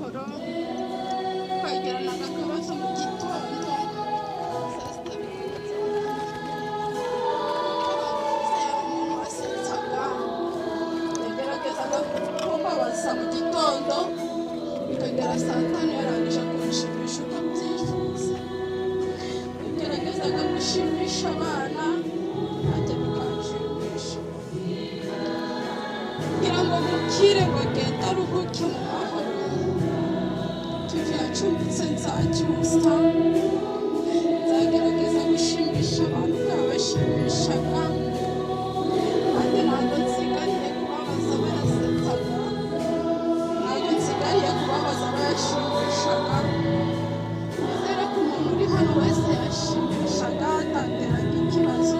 Amahoro. Twagiranaga akabazo mu gitondo, saa sita bikaba. Yari umuntu wasetsaga, yageragezaga kumbabaza mu gitondo, bikagera saa tanu yarangije kunshimisha uko abyifuza. Yageragezaga gushimisha abana, nanjye bikanshimisha, kugira ngo mukire, ngo agende aruhuke mu mahoro. Tuvi yacumbitse nzacyusa, nzagerageza gushimisha abantu uko yabashimishaga, kandi ntabwo nsigariye kubabaza abo yasetsaga, ntabwo nsigariye kubabaza abo yashimishaga. Nizere ko umuntu uri hano wese yashimishaga, atateraga ikibazo.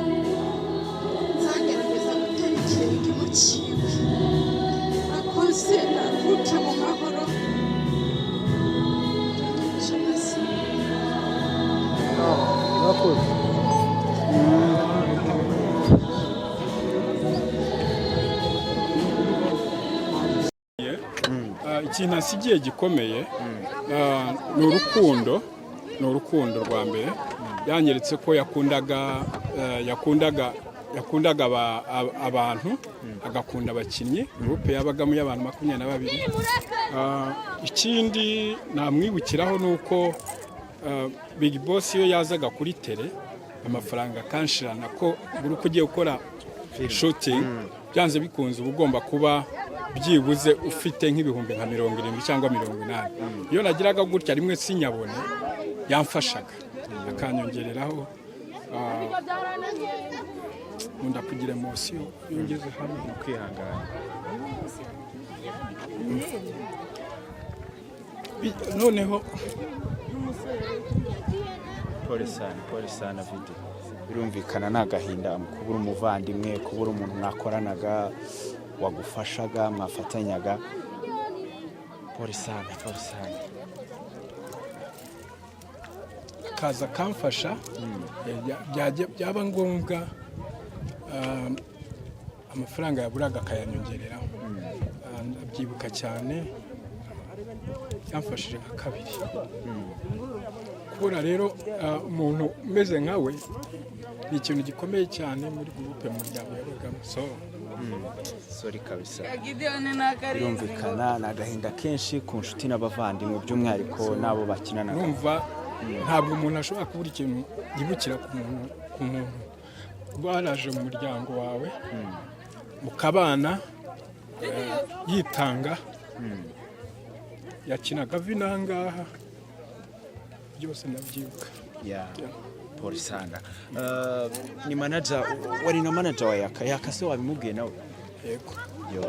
Nzagerageza gutera ikirenge mu cyiwe. Akoze, naruhuke mu mahoro. Jenoside. Murakoze. Ikintu asigiye gikomeye ni urukundo, ni urukundo rwa mbere. Yanyeretse ko yakundaga abantu, agakunda abakinnyi, groupe yabagamo y'abantu 22. Ikindi namwibukiraho ni uko Big Boss iyo yazaga kuri terrain, amafaranga akanshirana, ko buri uko ugiye gukora shooting, byanze bikunze uba ugomba kuba byibuze ufite nk'ibihumbi nka 70 cyangwa 80. Iyo nagiraga gutya rimwe sinyabone, yamfashaga akanyongereraho. Nkunda kugira émotion iyo ngeze hano. Kwihangana. Noneho Pole sana, pole sana Vidi. Birumvikana ni agahinda kubura umuvandimwe, kubura umuntu mwakoranaga, wagufashaga, mwafatanyaga. Pole sana, pole sana. Akaza akamfasha, byaba ngombwa amafaranga yaburaga akayanyongereraho. Ndabyibuka cyane, yamfashije nka kabiri. Kubura rero umuntu umeze nkawe ni ikintu gikomeye cyane muri groupe, mu muryango yabagamo, so Sorry kabisa. Birumvikana ni agahinda kenshi ku nshuti n'abavandimwe, by'umwihariko n'abo bakinanaga. Numva ntabwo umuntu ashobora kubura ikintu yibukira ku muntu uba waraje mu muryango wawe, mukabana, yitanga, yakinaga vinangaha, byose ndabyibuka. Ya, pole sana. Ni manager, wari na manager wa Yaka. Yaka se wabimubwiye nawe? Yego. Yo.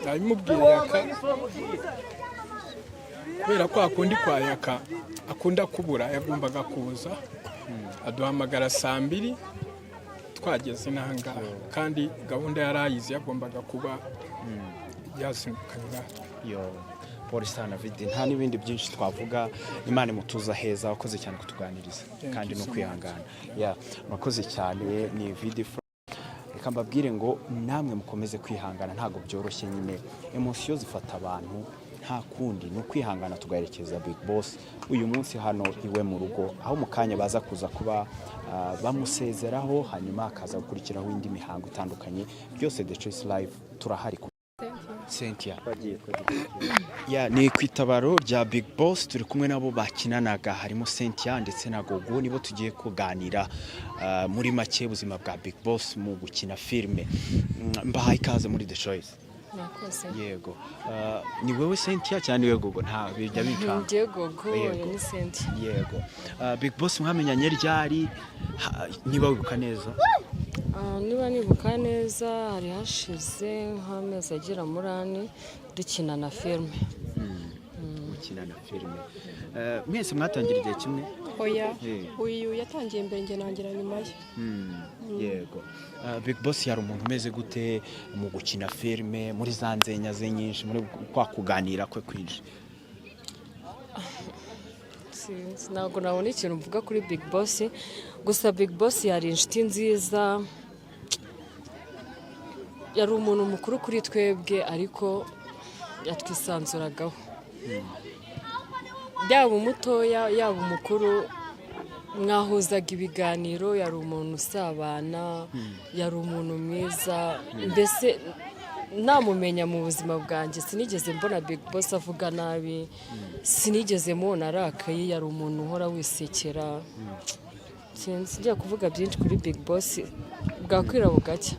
Nabimubwiye Yaka, kubera ko akundi kwa Yaka akunda kubura, yagombaga kuza aduhamagara saa mbiri twageze n'ahangaha, kandi gahunda yari ayizi, yagombaga kuba yazindukanye natwe. Yo, pole sana Vidi, nta n'ibindi byinshi twavuga. Imana imutuza heza. Wakoze cyane kutuganiriza kandi no kwihangana. Ya, murakoze cyane. Ni Vidi. Reka mbabwire ngo namwe mukomeze kwihangana, ntabwo byoroshye nyine, émotion zifata abantu, nta kundi ni ukwihangana tugaherekeza Big Boss uyu munsi hano iwe mu rugo, aho mu kanya baza kuza kuba bamusezeraho, hanyuma hakaza gukurikiraho indi mihango itandukanye. Byose The Choice Live turahari. Cynthia ya, ni ku itabaro rya Big Boss, turi kumwe nabo bakinanaga, harimo Cynthia ndetse na Gogo, nibo tugiye kuganira muri make ubuzima bwa Big Boss mu gukina filime. Mbahaye ikaze muri The Choice. Murakoze. Yego. Ni wewe Cynthia cyangwa ni wewe Gogo? Nta bijya bicanga. Njye Gogo. Yego. Uyu ni Cynthia. Yego. Big Boss mwamenyanye ryari? Niba wibuka neza. Niba nibuka neza, hari hashize nk'amezi agera muri ane dukina na filime. Mukina na filime. Mwese mwatangira igihe kimwe? Oya. Eh. Uyu yatangiye mbere, njye nangira nyuma ye. Yego. Big Boss yari umuntu umeze gute mu gukina filime, muri za nzenya ze nyinshi, muri kwa kuganira kwe kwinshi? Sinzi, ntabwo nabona ikintu mvuga kuri Big Boss. Gusa Big Boss yari inshuti nziza. Yari umuntu mukuru kuri twebwe, ariko yatwisanzuragaho, yaba umutoya yaba umukuru, mwahuzaga ibiganiro. Yari umuntu usabana, yari umuntu mwiza. Mbese namumenya mu buzima bwanjye sinigeze mbona Big Boss avuga nabi, sinigeze mubona arakaye. Yari umuntu uhora wisekera. Sinzi, ngiye kuvuga byinshi kuri Big Boss bwakwira bugacya.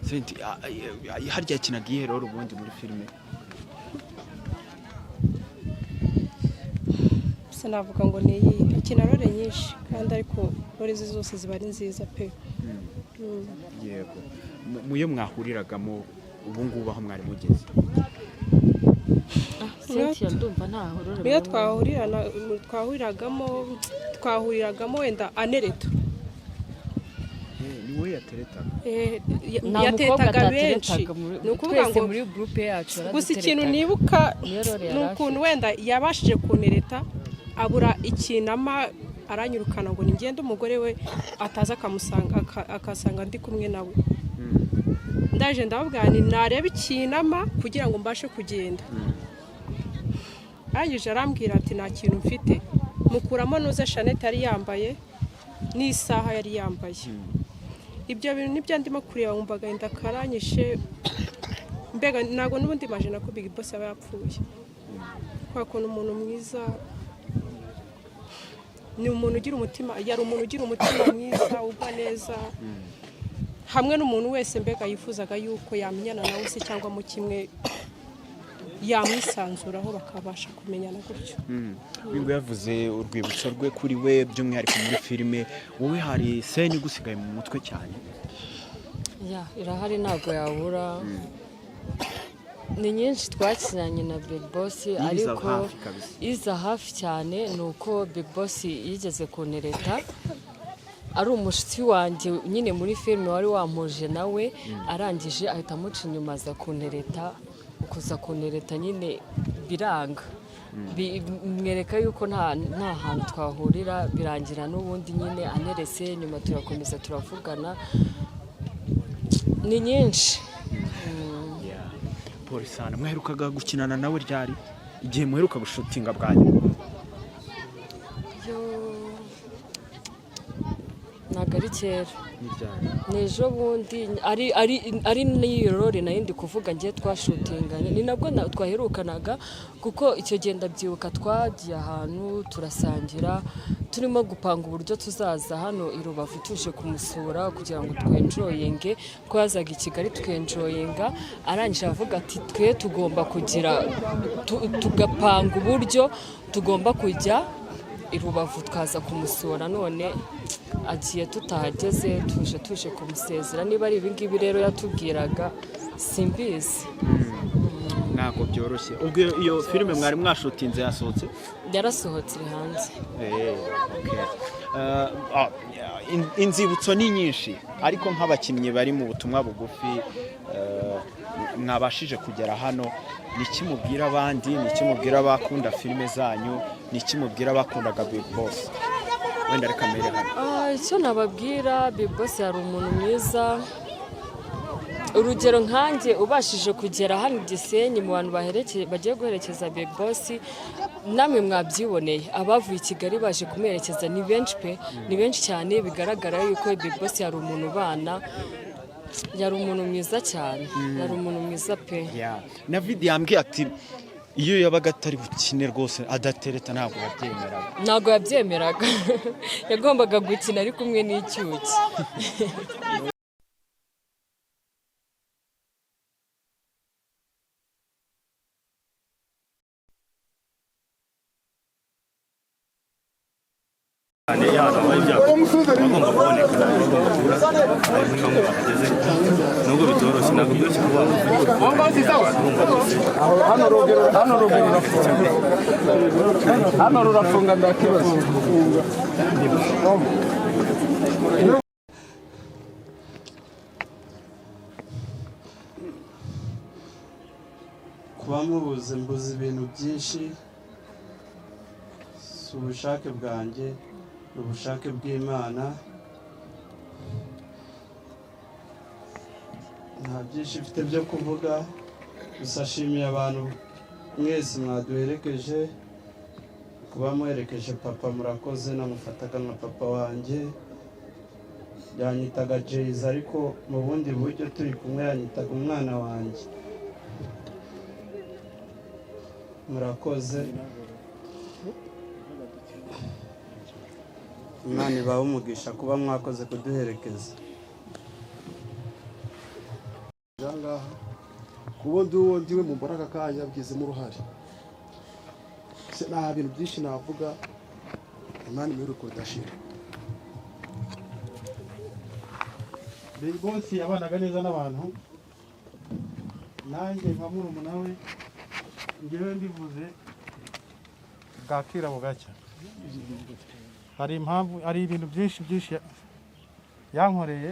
Senti, harya yakinaga iyihe rero ubundi muri filime? Sinavuga ngo ni iyi, akina role nyinshi kandi, ariko role ze zose ziba ari nziza pe. Yego. Muyo mwahuriragamo ubu ngubu aho mwari mugeze? Cynthia, ndumva nta horore. Niyo twahuriragamo wenda anereta. Ni wowe yateretaga? Nta mukobwa Yateretaga benshi. atateretaga Ni ukuvuga twese ngo muri groupe yacu gusa ikintu yaraduteretaga. nibuka Niyo role ni yari ukuntu wenda yabashije kunereta abura ikintu ama aranyirukana ngo ningende, umugore we ataza akamusanga, akasanga ndi kumwe nawe. Ndaje ndababwira nti nareba ikinama kugira ngo mbashe kugenda. Arangije arambwira ati nta kintu mfite. Mukuramo nuze shanete yari yambaye n'isaha yari yambaye. Ibyo bintu nibyo ndimo kureba nkumva agahinda karanyishe. Mbega ntabwo n'ubundi imagine ko Big Boss yaba yapfuye, kubera ko ni umuntu mwiza, ni umuntu ugira umutima, yari umuntu ugira umutima mwiza, ugwa neza hamwe n'umuntu wese. Mbega yifuzaga yuko yamenyana nawe se cyangwa mu kimwe yamwisanzuraho bakabasha kumenyana gutyo. Bingo yavuze urwibutso rwe kuri we, by'umwihariko muri filime, wowe hari scene igusigaye mu mutwe cyane? Ya, irahari, ntabwo yabura. Ni nyinshi twakinanye na Big Boss, Iza ariko hafi kabisa. iza hafi cyane ni uko Big Boss yigeze kuntereta, ari umushyitsi wanjye nyine muri filime wari wampuje nawe. Arangije ahita amuca inyuma aza kuntereta. Kuza kuntereta nyine biranga. Mwereka yuko nta hantu twahurira. Birangira n'ubundi nyine anerese, nyuma turakomeza turavugana. Ni nyinshi. Yeah. Polisana, mwaherukaga gukinana nawe ryari, igihe muheruka gushutinga bwa nyuma? Yo, ntabwo ari kera. Ni ryari? Ni ejo bundi, ari n'iyo role nayo ndi kuvuga ngiye twashutinganye. Ni nabwo twaherukanaga, kuko icyo gihe ndabyibuka twagiye ahantu turasangira, turimo gupanga uburyo tuzaza hano i Rubavu tuje kumusura kugira ngo twenjoyinge, ko yazaga i Kigali twenjoyinga. Arangije avuga ati twe tugomba kugira tugapanga uburyo tugomba kujya i Rubavu twaza kumusura, none agiye tutahageze, tuje kumusezera. Niba ari ibingibi rero yatubwiraga, simbizi. Ntabwo byoroshye. Ubwo iyo filime mwari mwashutinze yasohotse? Yarasohotse, iri hanze. Okay. Inzibutso ni nyinshi, ariko nk'abakinnyi bari mu butumwa bugufi, mwabashije kugera hano, ni iki mubwira abandi, ni iki mubwira abakunda filime zanyu, ni iki mubwira abakundaga Big Boss? Wenda reka mbere hano. Icyo nababwira, Big Boss yari umuntu mwiza. Urugero nkanjye ubashije kugera hano i Gisenyi mu bantu bagiye guherekeza Big Boss, namwe mwabyiboneye, abavuye i Kigali baje kumuherekeza ni benshi pe, ni benshi cyane. Bigaragara yuko Big Boss yari umuntu ubana, yari umuntu mwiza cyane, yari umuntu mwiza pe. Yeah. Navid yambwiye ati iyo yabaga atari bukine rwose adatereta ntabwo yabyemeraga. Ntabwo yabyemeraga, yagombaga gukina ari kumwe n'icyuki. Iyo ahantu habaye ibyago bagomba kuboneka, bagomba kubura, hari muri bamwe bahageze, nubwo bitoroshye, ntabwo byoroshye kuba urumva rwose. Hano rurafunga, ndakibazo. Kuba mubuze, mbuze ibintu byinshi. Si ubushake bwanjye, ni ubushake bw'Imana. Nta byinshi mfite byo kuvuga, gusa ashimiye abantu mwese mwaduherekeje, kuba muherekeje papa. Murakoze. Namufataga nka papa wanjye. Yanyitaga Jayz, ariko mu bundi buryo turi kumwe yanyitaga umwana wanjye. Murakoze, Imana ibahe umugisha kuba mwakoze kuduherekeza. Ahangaha kuba ndi uwo ndiwe mu mbona aka kanya bigizemo uruhare. Nta bintu byinshi navuga. Imana imiruko idashira. Big Boss yabanaga neza n'abantu, nanjye nka murumuna we, ngewe mbivuze bwakira bugacya. Hari impamvu, hari ibintu byinshi byinshi yankoreye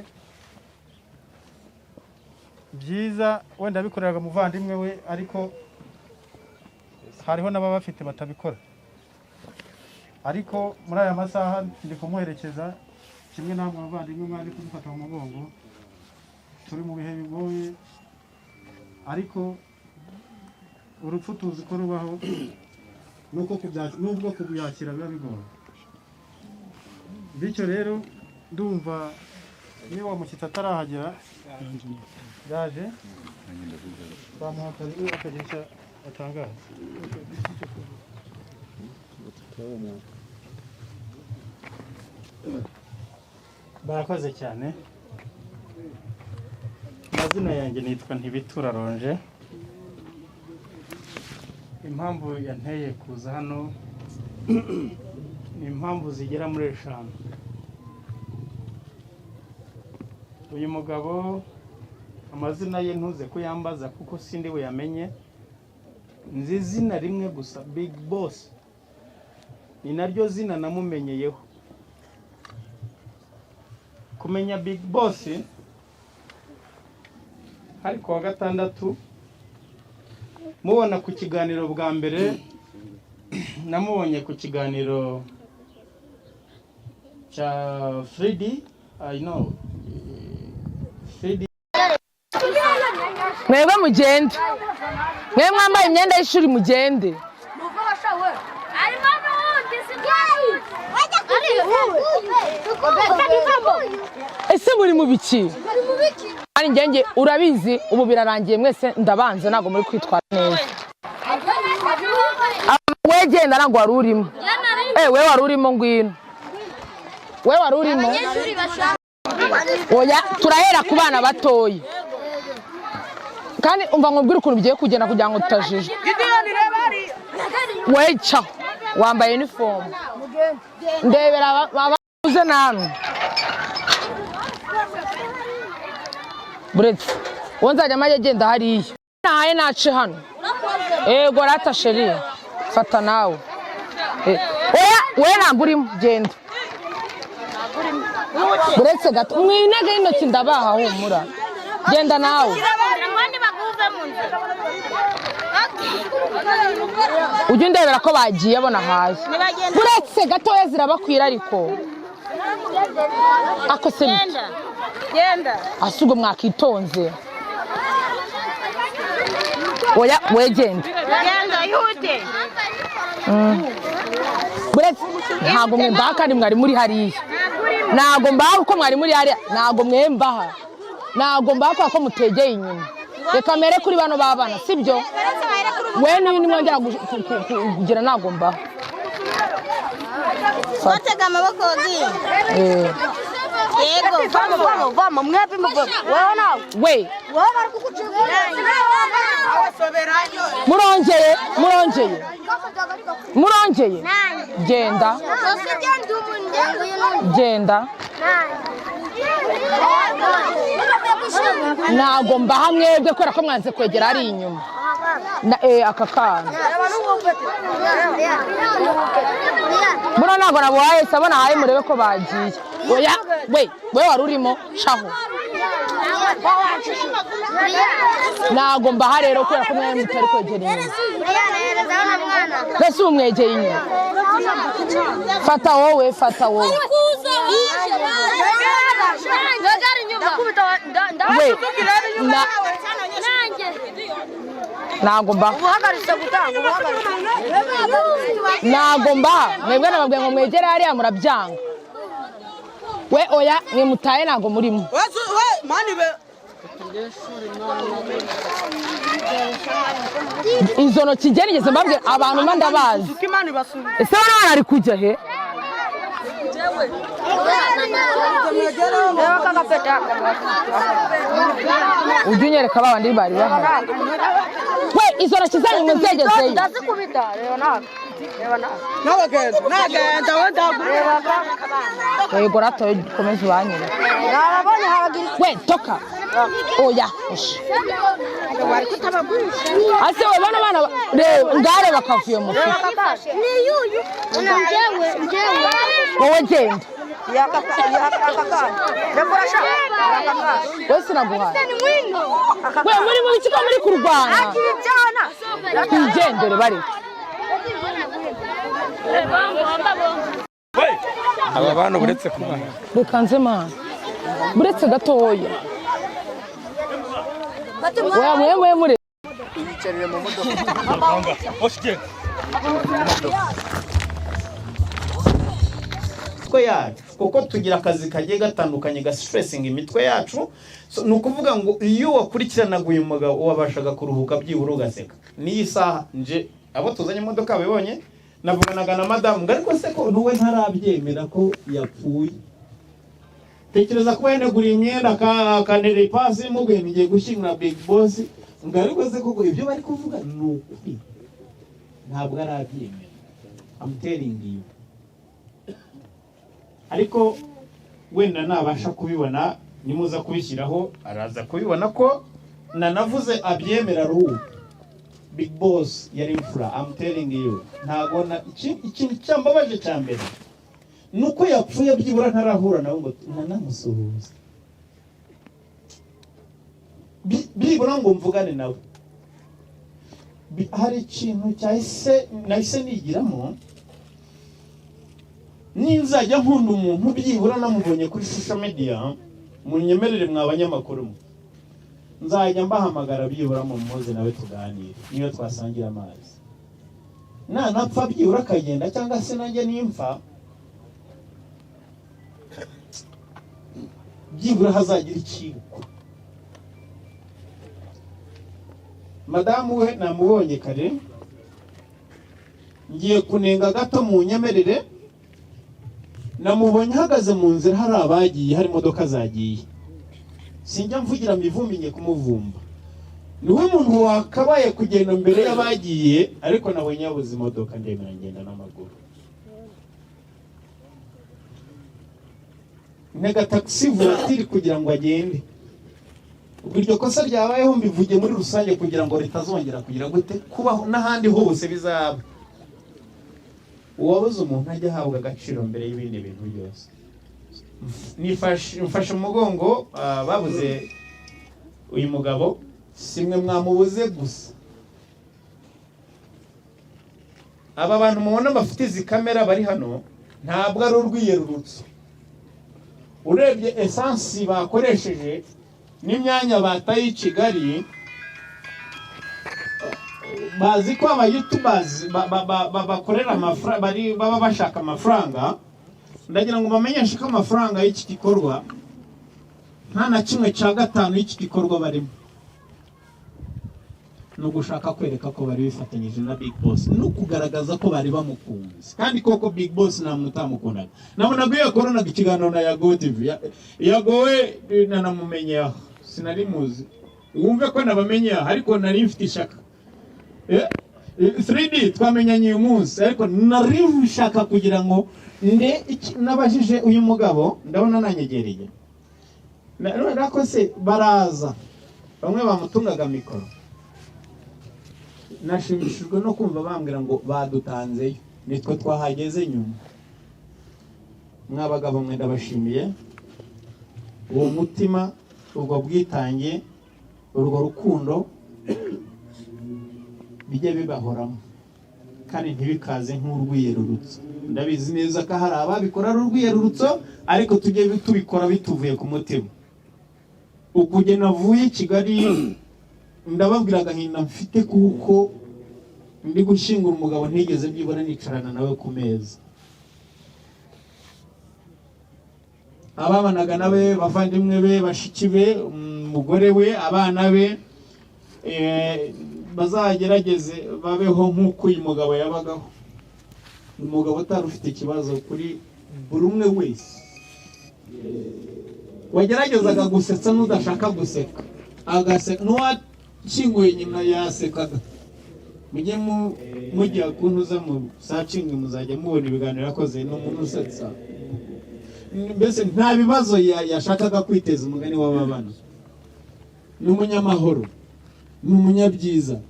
byiza. Wenda yabikoreraga umuvandimwe we, ariko hariho n'ababafite batabikora. Ariko muri aya masaha ndi kumuherekeza kimwe namwe abavandimwe mwaje kudufata mu mugongo. Turi mu bihe bigoye, ariko urupfu tuzi ko rubaho, nubwo kubyakira biba bigoye. Bityo rero ndumva niba uwo mushyitsi atarahagera, yaje, bamuha karibu akagira icyo atangaza. Barakoze cyane. Amazina yanjye nitwa Ntibitura Ronje. Impamvu yanteye kuza hano ni impamvu zigera muri 5. Uyu mugabo amazina ye ntuze kuyambaza kuko sindi buyamenye. Nzi izina rimwe gusa, Big Boss, ni naryo zina namumenyeyeho. Kumenya Big Boss hari kuwa gatandatu, mubona ku kiganiro bwa mbere. Namubonye ku kiganiro cya Fridi, I know Fridi. Mwebwe mugende, mwe mwambaye imyenda y'ishuri mugende. Harimo n'uwundi. Ese muri mu biki? Kandi njye urabizi, ubu birarangiye, mwese ndabanze, ntabwo muri kwitwara neza. We genda, ntabwo wari urimo. We wari urimo, ngwino. We wari urimo. Oya, turahera ku bana batoya. Kandi umva nkubwire ukuntu bigiye kugenda kugira ngo tutajijwe. We caho, wambaye uniform. Ndebera ababuze namwe. Buretse uwo nzajya amajya agenda hariya nahaye nace hano. Ego rata chérie, fata nawe. Oya, we ntabwo urimo, genda. Buretse gato, mwinege y'intoki ndabaha, humura, genda nawe. Ujye undebera ko bagiye abona haye. Buretse gatoya, zirabakwira ariko ako se bite? Ase ubwo mwakitonze? Oya, we genda. Buretse, ntabwo mwe mbaha kandi mwari muri hariya. Ntabwo mbaha kuko mwari muri hariya. Ntabwo mwe mbaha, ntabwo mbaha kubera ko mutegeye inyuma. Reka mere kuri bano b'abana, sibyo? We n'uyu nimwongera kugira, ntabwo mbaha. Batega amaboko wagiye. Yego, vamo vamo vamo, mwebwe muvamo. Wewe nawe. We. Wewe bari kukucunga. Murongeye, murongeye, murongeye, genda, genda. Ntabwo mbaha mwebwe kubera ko mwanze kwegera ari inyuma. Aka kana buno ntabwo nabuhaye. Sabo nahaye, murebe ko bagiye. Oya, we, we wari urimo, caho. Ntabwo mbaha rero kubera ko mwe mutari kwegera inyuma. Mbese ubu mwegeye inyuma? Fata wowe, fata wowe. We Ntago mbaha. Ubuhagaritse gutanga, ubuhagaritse. Ntago mbaha. Mwebwe nababwiye ngo mwegere hariya, murabyanga. We, oya, mwe mutaye, ntago murimo. Izo ntoki njye nigeze mbabwira abantu mba ndabazi. Ese bano bana ari kujya he? Ujya unyereka ba bandi bari bahari. We, izo ntoki zanyu muzegezeyo. Ndazikubita, reba nawe. Reba nawe. Nagenda, we ndagureba. Yego ratoye, ukomeze ubanyereke. Nababonye haragira. We, toka. Oya, oshi. Ase we, bano bana reba ngare bakavuye mu. Ni yuyu. Njyewe, njyewe. Wowe genda. We, sinaguhaye. We, muri mu biki ko muri kurwana? Twigendere, bareke. Aba bantu uretse kubaha. Reka nze mana, buretse gatoya. Oya, mwe mwe mure. Imitwe yacu, kuko tugira akazi kagiye gatandukanye gasitresinga imitwe yacu. So, ni ukuvuga ngo iyo wakurikiranaga uyu mugabo wabashaga kuruhuka byibura ugaseka. N'iyi saha nje abo tuzanye imodoka babibonye, navuganaga na madamu ngo ariko se ko nuwe ntarabyemera ko yapfuye. Tekereza kuba yaneguriye imyenda akanera ipasi mubwiye ngiye gushyingura Big Boss, ngo ariko se koko ibyo bari kuvuga ni ukuri, ntabwo arabyemera. I'm telling you. Ariko wenda nabasha kubibona, nimuza kubishyiraho araza kubibona ko nanavuze abyemera ruhu. Big Boss yari imfura, I'm telling you. Ntago na ikintu cyambabaje cya mbere nuko yapfuye byibura ntarahura nawe ngo nanamusuhuze, byibura ngo mvugane nawe. Hari ikintu cyahise nahise nigiramo, ninzajya nkunda umuntu byibura namubonye kuri social media, munyemerere mwa banyamakuru mwe, nzajya mbahamagara byibura mu muze nawe tuganire, niyo twasangira amazi. Nanapfa byibura akagenda, cyangwa se nanjye nimfa byibura hazagira icyibukwa. Madamu we namubonye kare, ngiye kunenga gato munyemerere. Namubonye ahagaze mu nzira, hari abagiye, hari imodoka zagiye. Sinjya mvugira mivumbi, ngiye kumuvumba. Niwe muntu wakabaye kugenda mbere y'abagiye, ariko nabonye yabuze imodoka, ndemera ngenda n'amaguru. Ntega taxi voiture kugira ngo agende. Ubwo iryo kosa ryabayeho mbivuge muri rusange kugira ngo ritazongera kugira gute kubaho n'ahandi hose bizaba. Uwabuze umuntu ajya ahabwa agaciro mbere y'ibindi bintu byose. Nifashe umugongo, babuze uyu mugabo, simwe mwamubuze gusa. Aba bantu mubona bafite izi kamera bari hano ntabwo ari urwiyerurutso. Urebye esansi bakoresheje n'imyanya bataye i Kigali, bazi ko aba youtubers bakorera amafaranga, baba bashaka amafaranga. Ndagira ngo bamenyeshe ko amafaranga y'iki gikorwa nta na kimwe cya gatanu y'iki gikorwa barimo. Ni ugushaka kwereka ko bari bifatanyije na Big Boss, no kugaragaza ko bari bamukunze. Kandi koko Big Boss nta muntu utamukundaga. Nabonaga iyo yakoranaga ikiganiro na Yago TV, Yago we nanamumenye aho, sinari muzi. Wumve ko nabamenye aho, ariko nari mfite ishyaka. 3D twamenyanye uyu munsi, ariko nari nshaka kugira ngo nde nabajije uyu mugabo, ndabona nanyegereye. Nako se baraza bamwe bamutungaga mikoro. Nashimishijwe no kumva bambwira ngo badutanzeyo, nitwe twahageze nyuma. Mwabagabo mwe ndabashimiye uwo mutima, ubwo bwitange, urwo rukundo bijye bibahoramo, kandi ntibikaze nk'urwiyerurutso. Ndabizi neza ko hari ababikora ari urwiyerurutso, ariko tujye tubikora bituvuye ku mutima. Ukugena navuye i Kigali, ndababwira agahinda mfite kuko ndi gushyingura umugabo ntigeze byibura nicarana nawe ku meza. Ababanaga nawe, bavandimwe be, bashiki be, umugore we, abana be, bazagerageze babeho nk'uko uyu mugabo yabagaho. Umugabo utari ufite ikibazo kuri buri umwe wese, wageragezaga gusetsa n'udashaka guseka agaseka, n'uwashyinguye nyina yasekaga. Mujye mujya kuntuza mu sacingi, muzajya mubona ibiganiro yakoze. Ni umuntu usetsa, mbese nta bibazo yashakaga kwiteza. Umugani w'ababana, ni umunyamahoro, ni umunyabyiza,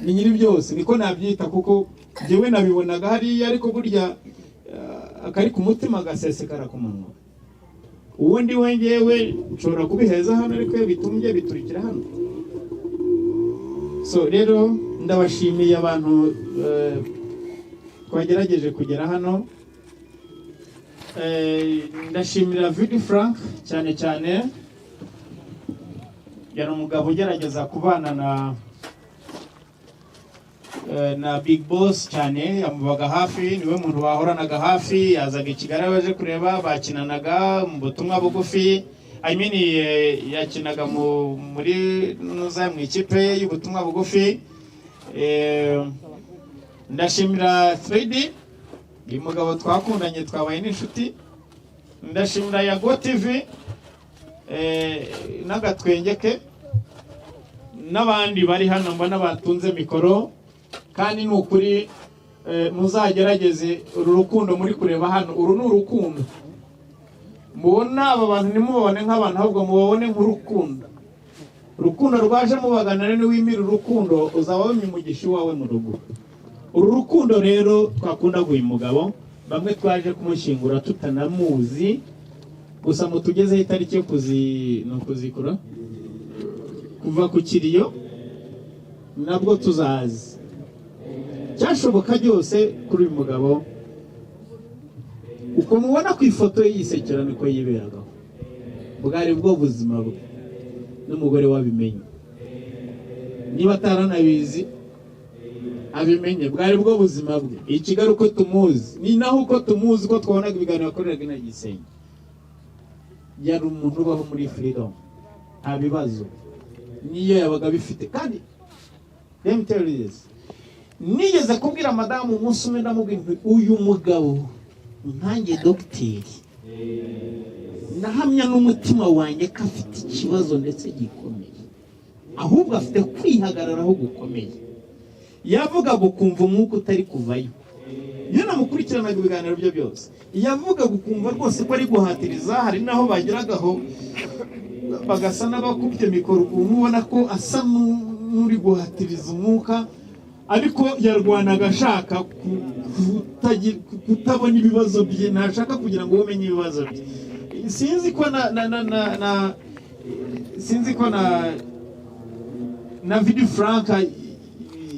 ni nyiri byose, niko nabyita, kuko njyewe nabibonaga hariya. Ariko burya akari ku mutima gasesekara ku munwa. Ubundi we, ngewe nshobora kubiheza hano, ariko iyo bitumbye biturikira hano. So rero ndabashimiye abantu twagerageje kugera hano. Ndashimira Vidi Frank cyane cyane, yari umugabo ugerageza kubana na Big Boss cyane, yamubaga hafi, niwe muntu bahoranaga hafi. Yazaga i Kigali abaje kureba, bakinanaga mu butumwa bugufi, I mean, yakinaga muri nuza mu ikipe y'ubutumwa bugufi. Ndashimira 3D, uyu mugabo twakundanye, twabaye n'inshuti. Ndashimira Yago TV n'agatwenge ke, n'abandi bari hano mbona batunze mikoro. Kandi ni ukuri, muzagerageze uru rukundo muri kureba hano. Uru ni urukundo mubona. Aba bantu ntimubabone nk'abantu, ahubwo mubabone nk'urukundo. Urukundo rwaje mubagana. Rero niwimira urukundo, uzaba wimye umugisha iwawe mu rugo. Uru rukundo rero twakundaga uyu mugabo, bamwe twaje kumushyingura tutanamuzi. Gusa mutugezeho itariki yo kuzi ni ukuzikura kuva ku kiriyo, nabwo tuzazi cyashoboka byose kuri uyu mugabo. Uko mubona ku ifoto ye yisekera, niko yiberagaho, bwari bwo buzima bwe n'umugore wabimenye. Niba ataranabizi abimenye, bwari bwo buzima bwe. I Kigali uko tumuzi ni naho uko tumuzi, uko twabonaga ibiganiro yakoreraga ina Gisenyi, yari umuntu ubaho muri freedom, nta bibazo niyo yabaga bifite. Kandi let me tell you this, nigeze kubwira madamu umunsi umwe, ndamubwira nti uyu mugabo, nkanjye dogiteri, ndahamya n'umutima wanjye ko afite ikibazo ndetse gikomeye, ahubwo afite kwihagararaho gukomeye. Yavugaga ukumva umwuka utari kuvayo. Iyo namukurikiranaga ibiganiro bye byose, yavugaga ukumva rwose ko ari guhatiriza. Hari n'aho bageragaho bagasa n'abakubye mikoro, ukuntu ubona ko asa n'uri guhatiriza umwuka, ariko yarwanaga ashaka kutabona ibibazo bye, ntashaka kugira ngo umenye ibibazo bye. Sinzi ko na sinzi ko na Vidi Frank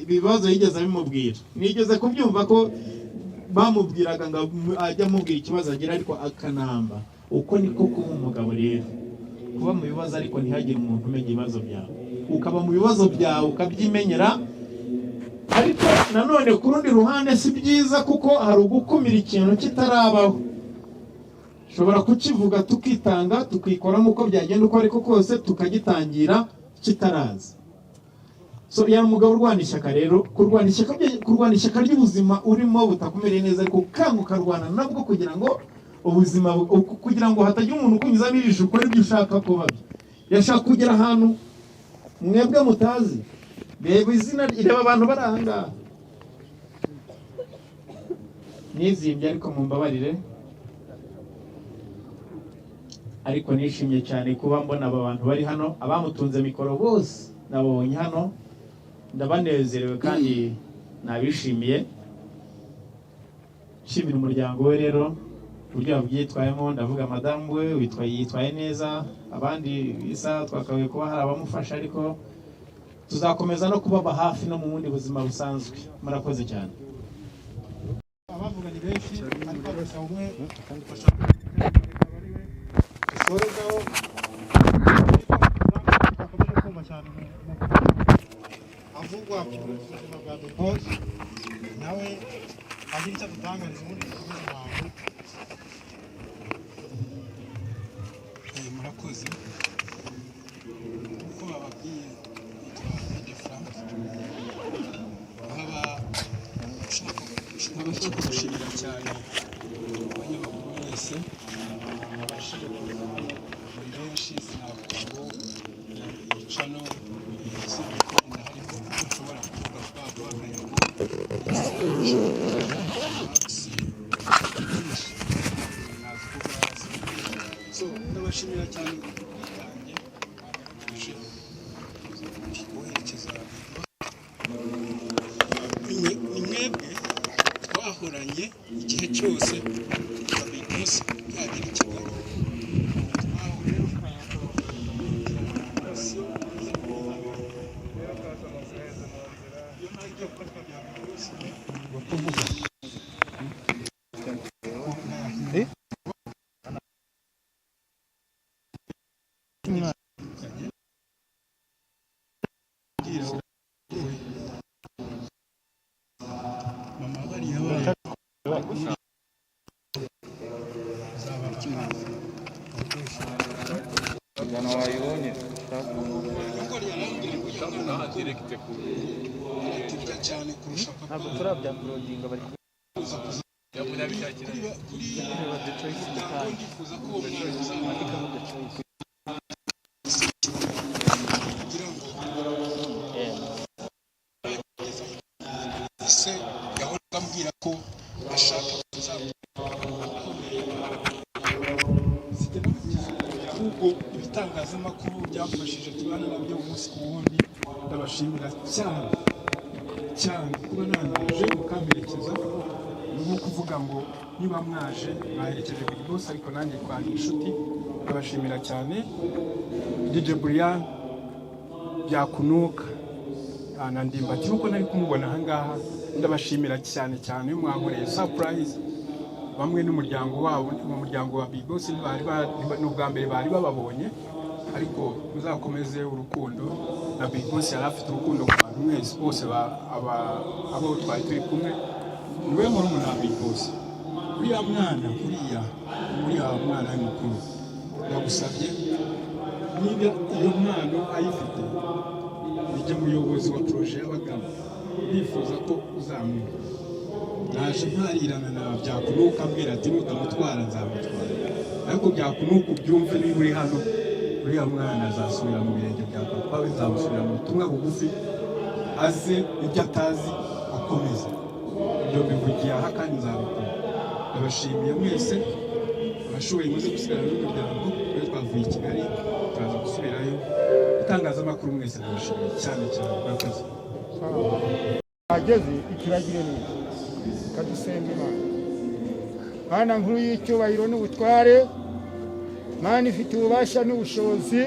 ibibazo yigeze abimubwira. Nigeze kubyumva ko bamubwiraga ngo ajye amubwira ikibazo agira, ariko akanamba. Uko niko kuba umugabo rero, kuba mu bibazo ariko ntihagire umuntu umenya ibibazo byawe, ukaba mu bibazo byawe ukabyimenyera. Ariko nanone ku rundi ruhande si byiza, kuko hari ugukumira ikintu kitarabaho. Ushobora kukivuga tukitanga, tukikoramo uko byagenda uko ariko kose, tukagitangira kitaraza. So yari umugabo urwana ishyaka rero, kurwana ishyaka kurwana ishyaka ry'ubuzima urimo butakumereye neza, ariko ukanga ukarwana nabwo kugira ngo ubuzima kugira ngo hatagira umuntu ukunyuzamo ijisho ukora ibyo ushaka kuba byo. Yashaka kugera ahantu mwebwe mutazi. Reba izina, reba abantu bari aha ngaha. Nizimbye, ariko mumbabarire, ariko nishimye cyane kuba mbona aba bantu bari hano. Abamutunze mikoro bose nababonye hano, ndabanezerewe kandi nabishimiye. Nshimira umuryango we rero uburyo yabyitwayemo. Ndavuga madamu we yitwaye neza, abandi isa twakabaye kuba hari abamufasha, ariko tuzakomeza no kubaba hafi no mu bundi buzima busanzwe. Murakoze cyane. Abavuga ni benshi, ariko gusa umwe bashaka dusorezaho. wacu ubuzima bwa Big Boss, nawe agira icyo adutangariza ubundi dukomeze umuhango. Murakoze. Uko bababwiye, nitwa Vide Frank, nkaba nshaka gushimira cyane abanyamakuru mwese babashije kuza hano muri benshi. Sinavuga ngo icano usibye ko wenda harimo ibyo nshobora kuvuga vuba vuba nka Yago, Max, byinshi navuga. So ndabashimira cyane ubwitange mwagaragaje guherekeza. Ni mwebwe twahoranye igihe cyose kuva Big Boss yagera i Kigali. Kuvuga mama bariya bana Njyana wayibonye. Aratebya cyane kurusha papa. Ntabwo turabyauploadinga, bari kuri kureba The Choice in muryango. Time. Ndifuza ko uwo mwana uzaba Wandikamo The Choice. kugira ngo ese yahoraga ambwira ko ashaka kuzaba ukomeye. Ahubwo ibitangazamakuru byamfashije tubana nabyo umunsi ku wundi, ndabashimira cyane cyane kuba nanaje mukamperekeza. Ni nko kuvuga ngo niba mwaje mwaherekeje Big Boss, ariko nanjye twari inshuti. Ndabashimira cyane DJ Brian, byakunuka na Ndimbati nkuko nari kumubona ahangaha. Ndabashimira cyane cyane, mwankoreye surprise bamwe n'umuryango wabo. Mu muryango wa Big Boss ntibari ni ubwa mbere bari bababonye, ariko muzakomeze urukundo na Big Boss. Yari afite urukundo ku bantu mwese bose abo twari turi kumwe. Niwe murumuna wa Big Boss. Uriya mwana, uriya mwana we mukuru, ndagusabye, niba iyo mpano ayifite, nijya muyobozi wa projet y'abagabo, ndifuza ko uzamuha. Naje mparirana na Byakunuka, ambwira ati nutamutwara nzamutwara, ariko Byakunuka ubyumve, niba uri hano, uriya mwana azasubira mu birenge bya papa we. Nzamusubira mu butumwa bugufi, aze ibyo atazi akomeze. Ibyo mbivugiye aha kandi nzabikora. Ndabashimiye mwese abashoboye muze gusigarana n'umuryango. Twe twavuye i Kigali, turaza gusubirayo. Itangazamakuru mwese ndabashimiye cyane cyane, murakoze. Ageze ikiragire neza, kadusenga Imana. Mana nkuru y'icyubahiro n'ubutware, Mana ifite ububasha n'ubushobozi,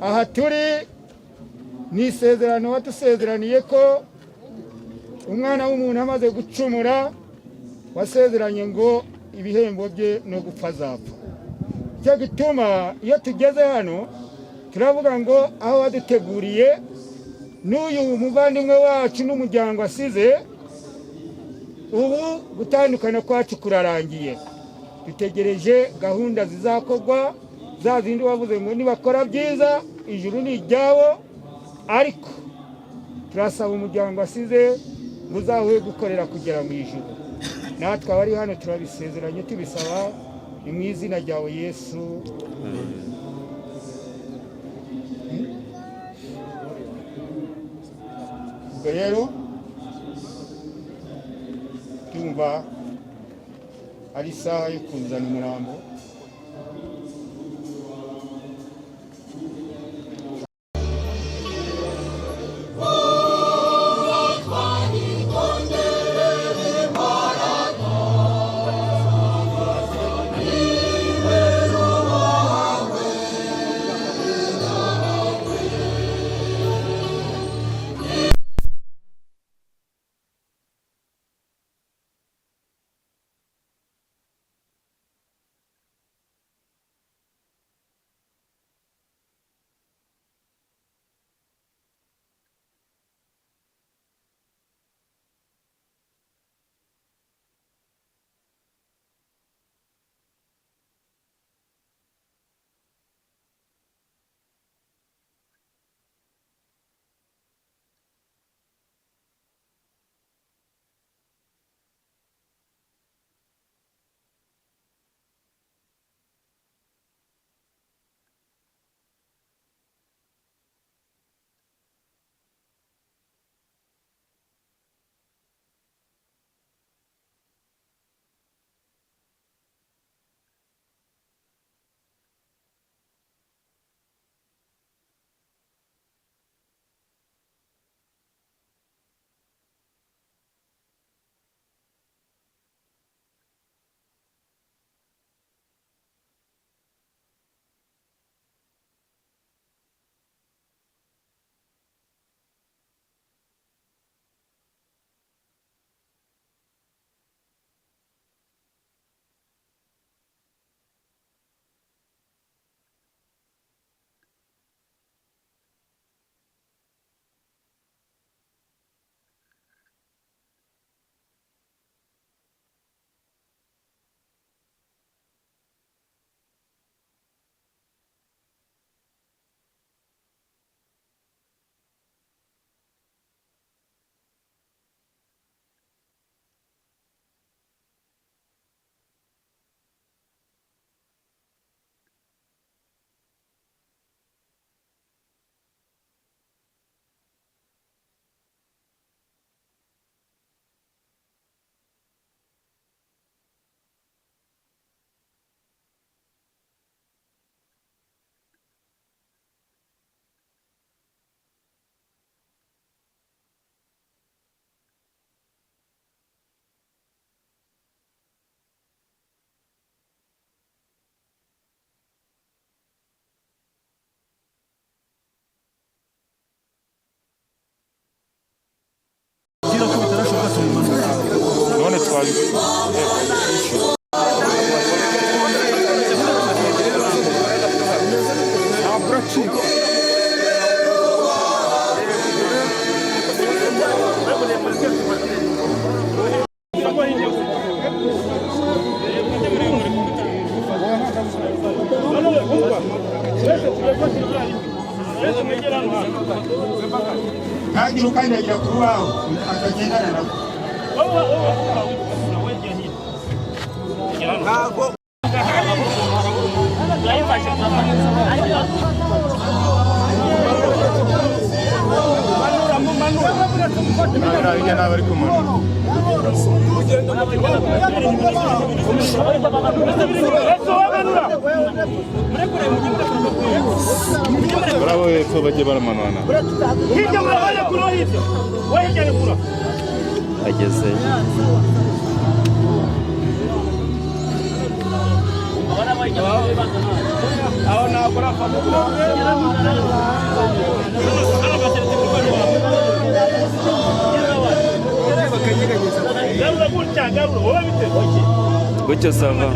aha turi ni isezerano wadusezeraniye ko umwana w'umuntu amaze gucumura, wasezeranye ngo ibihembo bye no gupfa azapfa. Icyo gituma iyo tugeze hano turavuga ngo aho waduteguriye n'uyu muvandimwe wacu n'umuryango asize, ubu gutandukana kwacu kurarangiye. Dutegereje gahunda zizakorwa, za zindi wavuze ngo nibakora byiza ijuru ni iryabo, ariko turasaba umuryango asize ngo uzahure gukorera kugera mu ijuru. Natwe abari hano turabisezeranye, tubisaba ni mu izina ryawe Yesu. Ubwo rero tumva ari isaha yo kuzana umurambo. Uracika. Ntagire ukandagira ku rubaho atagendana nako. Ntabwo. Bravo, hepfo bajye baramanana. Hirya murabona kuri hirya. We hirya ni kura. Agezeyo. Aho ntabwo urafata. Garura gutya, garura. Wowe bite? Gutyo sava.